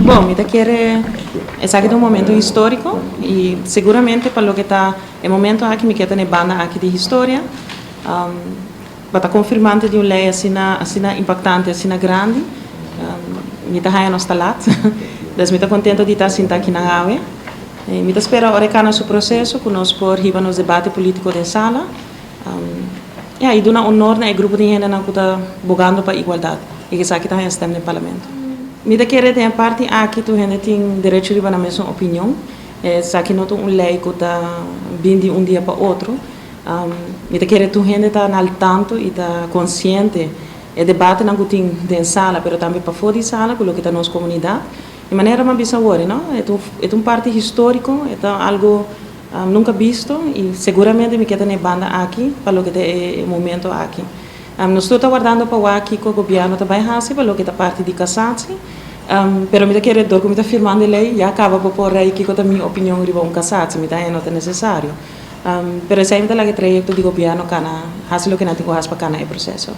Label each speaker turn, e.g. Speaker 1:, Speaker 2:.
Speaker 1: Bon, mi ta kere esaki ta un momento historico y seguramente pa loke ta e momento aki mi kier ta na e banda aki di historia. Pa ta confirmante di un ley asina asina impactante, asina grandi, mi ta haya nos ta lat. Dus mi ta contento di ta sinta akinan awe. Mi ta spera ora e cana su proceso cu nos por hiba nos debate politico den sala. Ya, y duna honor na e grupo di hendenan cu ta bogando pa igualdad y cu esaki ta haña stem den Parlamento. Mi ta kere den e parti aki tur hende tin derecho riba nan mesun opinion. Esaki no ta un ley cu ta bin di un dia pa otro. Mi ta kere tur hende ta na al tanto y ta consciente e debatenan cu tin den sala pero tambe pafó di sala cu loke ta nos comunidad. Di manera mi a bisa awor, no, e ta un parti historico, e ta algo Nunca bisto y seguramente mi ke ta na e banda aki pa loke ta e momento aki. Nos tur ta wardando pa wak kico gobierno ta bay haci pa loke ta parti di casatie, pero mi ta kere dor cu mi ta firmando e ley ya caba bo por rey kico ta mi opinion riba un casatie, mi ta haña no ta necesario. Pero esey mi ta laga e trayecto di gobierno cana haci loke nan tin cu haci pa cana e proceso.